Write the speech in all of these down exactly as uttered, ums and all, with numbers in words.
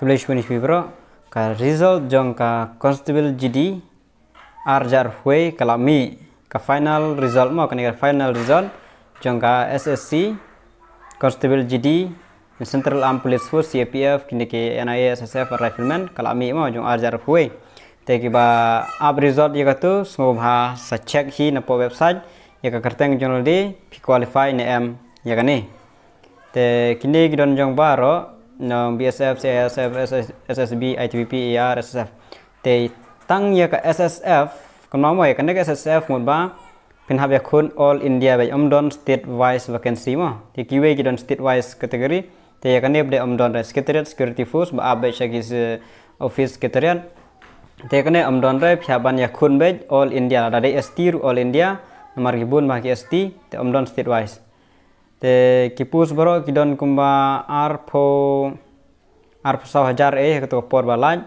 Khublei shibun ïa phi baroh. Ka result jong ka Constable G D ar hajar arphew wei ka la mih, ka final result mo, kane ka final result jong ka S S C, Constable G D, Central Armed Police Force, C A P F, kine ki N I A, S S F, Rifleman, ka la mih mo jong ar hajar arphew wei. Te kiba ap result ïa katu, sngewbha sa check hi napoh website, ïa ka kyrteng jong lade, phi qualify ne em ïa kane. Te kine ki don jong baroh, na B S F, C I S F, S S, S S B, I T B P, A R, S S F. Te tang ïa ka S S F, kynmaw mo ïa kane ka S S F mut ba, phin hap ïakhun all India beit, ym don state wise vacancy mo. Te kiwei ki don state wise category. Te ïa kane beit ym don re, Secretariat Security Force, ba ap beit sha ki se office Secretariat. Te kane ym don re, phi hap ban ïakhun beit all India, lada dei S T ruh all India, namar ki bun bha ki S T, te ym don state wise. Te ki post baroh ki don kumba arphew, arphew saw hajar ei ha kato ka por ba lait.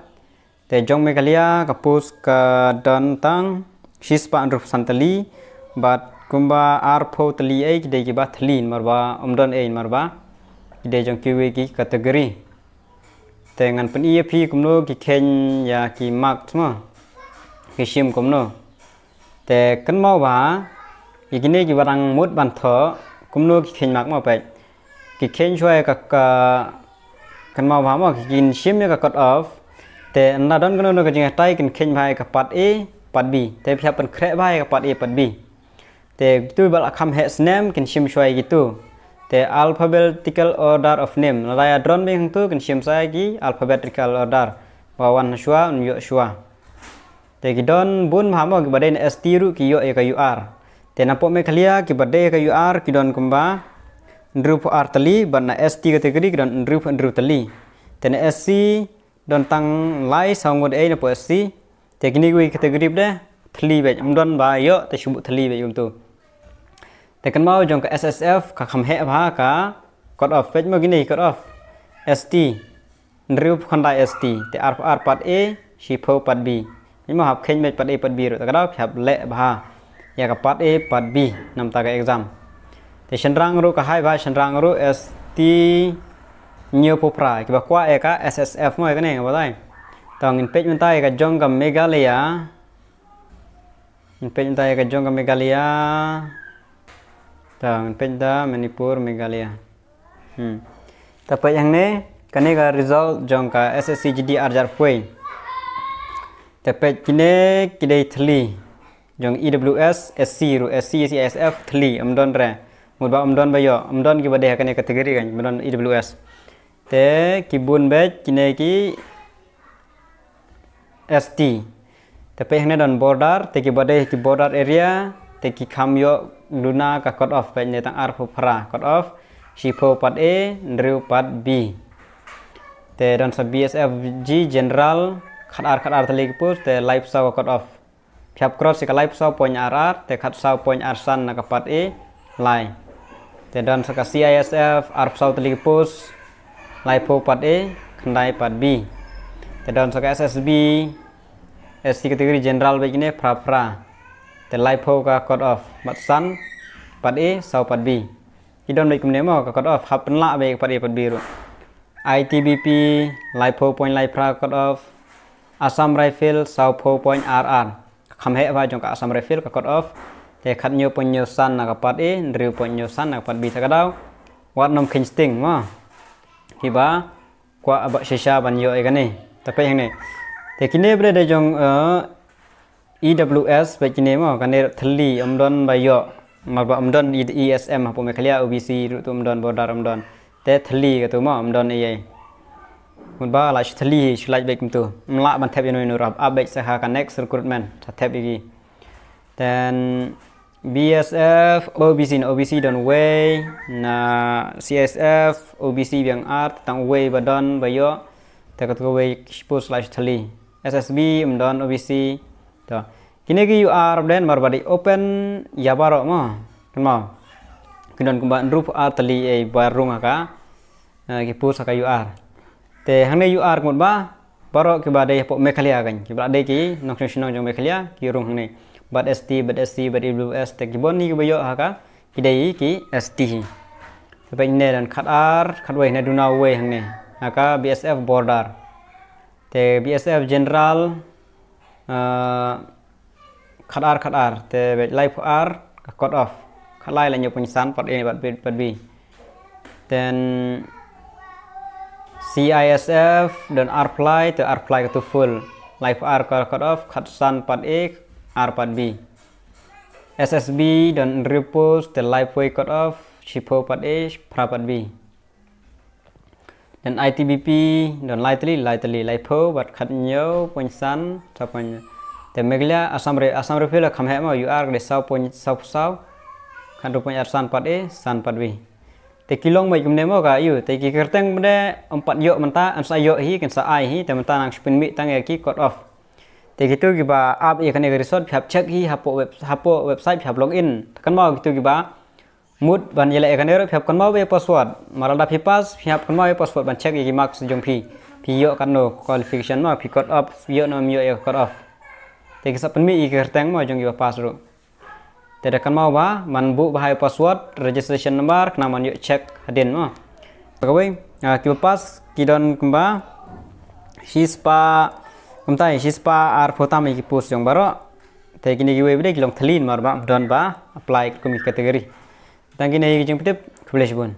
Te jong Meghalaya ka post ka don tang shispah hynriewphew san tylli, bad kumba arphew tylli ei ki dei kiba thylli namar ba ym don ei namar ba ki dei jong kiwei ki category. Te ngan pyni ïa phi kumno ki kheiñ ïa ki marks mo, ki shim kumno. Te kynmaw bha, ïa kine kiba dang mut ban thoh, kumno ki kheiñ mark mo peit. Ki kheiñ shuwa ïa ka, ka, kynmaw bha mo, ki, kin shim ïa ka cut off. Te ynda don kano kano ka jinghikai kin kheiñ bha ïa ka part A, part B. Te phi hap pynkhreh bha ïa ka part A, part B. Te kitu ba la kham heh snem kin shim shuwa ïa kitu. Te alphabetical order of name. Lada ïa drone beit hangtu kin shim sa ïa ki alphabetical order. Ba wan shuwa, un ïoh shuwa. Te ki don bun bha mo kiba dei na S T ruh ki ïoh ïa ka U R. Te napoh Meghalaya kiba dei ïa ka U R ki don kumba hynriewphew ar tylli, bad na S T category ki don hynriewphew hynriew tylli. Te na S C don tang lai saw ngut ei napoh S C. Te kine kiwei category beit thylli beit, ym don ba ïoh te shu buh thylli beit kumtu. Te kynmaw jong ka S S F ka kham heh bha ka cut off, peit mo kine cut off. S T hynriewphew khyndai S T, te arphew ar part A, shiphew part B. Peit mo hap kheiñ beit part A part B ruh, te ka daw phi hap leh bha ïa ka part A part B namta ka exam. Te shynrang ruh ka hai bha, shynrang ruh S T hynñiewphew phra, kiba kwah ïa ka S S F mo ïa kane nga batai. To ngin peit mynta ïa ka jong ka Meghalaya. Ngin peit mynta ïa ka jong ka Meghalaya. To ngin peit mynta Manipur, Meghalaya. Hmm. Te peit hangne, kane ka result jong ka S S C G D ar hajar arphew wei. Te peit kine ki dei thylli. Jong E W S, S C ruh, S C, C I S F, thylli, ym don re. Mut ba ym don ba ïoh, ym don kiba dei ha kane category kan, ym don E W S. Te ki bun beit kine ki S T. Te peit hangne don border, te kiba dei ki border area, te ki kham ïoh duna ka cut off, peit ne tang arphew phra cut off, shiphew part A, hynriew part B. Te don sa B S F G general, khatar khatar tylli ki post, te laiphew saw ka cut off. Phi hap cross ïa ka laiphew saw point ar ar, te khatsaw point ar san na ka part A, lai. Te don sa ka C I S F, arphew saw tylli ki post, laiphew part A, khyndai part B. Te don sa ka S S B, S T category general beit kine, phra phra. Te laiphew ka cut off, bad san part A, saw part B. Ki don beit kumne mo ka cut off, hap pynlah beit ka part A, part B ruh. I T B P, laiphew point lai phra cut off. Assam Rifle, sawphew point ar ar. Kham heh bha jong ka Assam Rifle ka cut off. Te khathynñiew point hynñiew san na ka part A, hynriew point hynñiew san na ka part B, te ka daw wat nym kheiñ sting mo. Kiba kwah ba shisha ban ïoh ïa kane. Te peit hangne. Te kine bre de jong, eh, E W S, peit kine mo, kane thylli, ym don ba ïoh. Namar ba ym don E S M hapoh Meghalaya, O B C ruh tu ym don, border ym don. Te thylli katu mo, ym don ei ei. Mut ba la shu thylli hi, shu lait beit kumtu. Ym lah ban thep ïano ïano ruh, ap beit sa ha ka next recruitment, sa thep ïa ki. Then B S F, O B C, na O B C don uwei, na C S F, O B C biang ar, tang uwei ba don ba ïoh. Te katu kawei ki post la shu thylli. S S B ym don, O B C. To. Kine ki U R beit namar ba dei open ïa baroh mo. Kynmaw. Ki don kumba hynriewphew ar tylli ei ba rung ha ka, eh, ki post ha ka U R. Te hangne U R ka mut ba baroh kiba dei hapoh Meghalaya kan. Kiba la dei ki nongshong shnong jong Meghalaya ki rung hangne. Bad S T, bad S C, bad E W S, te ki bun hi kiba ïoh ha ka, ki dei ki S T hi. Te peit hangne don khatar, khatwei, hangne duna uwei hangne. Ha ka B S F border. Te B S F General, ah, khat ar, khat ar, te bad laiphew ar ka cut off. Khat lai la hynñiew point san pat A bad B, bad B. Then C I S F don ar plie, te ar plie katu full. Laiphew ar ka cut off, khat san pat A, ar pat B. S S B don hynriew post, te laiphew cut off, shiphew pat A, phra pat B. Then I T B P don lai tylli, lai tylli, laiphew bad khat hynñiew point san, saw point. Te Meghalaya, Assam Rifle, Assam Rifle la kham heh mo, U R ka dei saw point saw saw. Khat hynriew point ar san pat A, san pat B. Te ki long beit kumne mo ka ïoh, te ki kyrteng mynta ym pat ïoh mynta, ym sa ïoh hi, kin sa ai hi, te mynta nang shu pynmih tang ïa ki cut off. Te kitu kiba ap ïa kane ka result, phi hap check hi hapoh web-, hapoh website, phi hap log in. Te kynmaw kitu kiba mut ban ïaleh ïa kane ruh, phi hap kynmaw ïa password. Mar lada phi pass, phi hap kynmaw ïa password ban check ïa ki marks jong phi. Phi ïoh katno qualification mo, phi cut off, ïoh ne ym ïoh ïa cut off. Te ki sa pynmih ïa ki kyrteng mo jong kiba pass ruh. Te da kynmaw ba, ban buh bha ïa password, registration number, khnang ban ïoh check hadien mo. Kawei, ah, kiba pass, ki don kumba shispah, kumta shispah arphew tam ïa ki post jong baroh. Te kine kiwei pat de ki long thylliej namar ba don ba apply kum ki category. Tang kine ki jingpyntip, khublei shibun.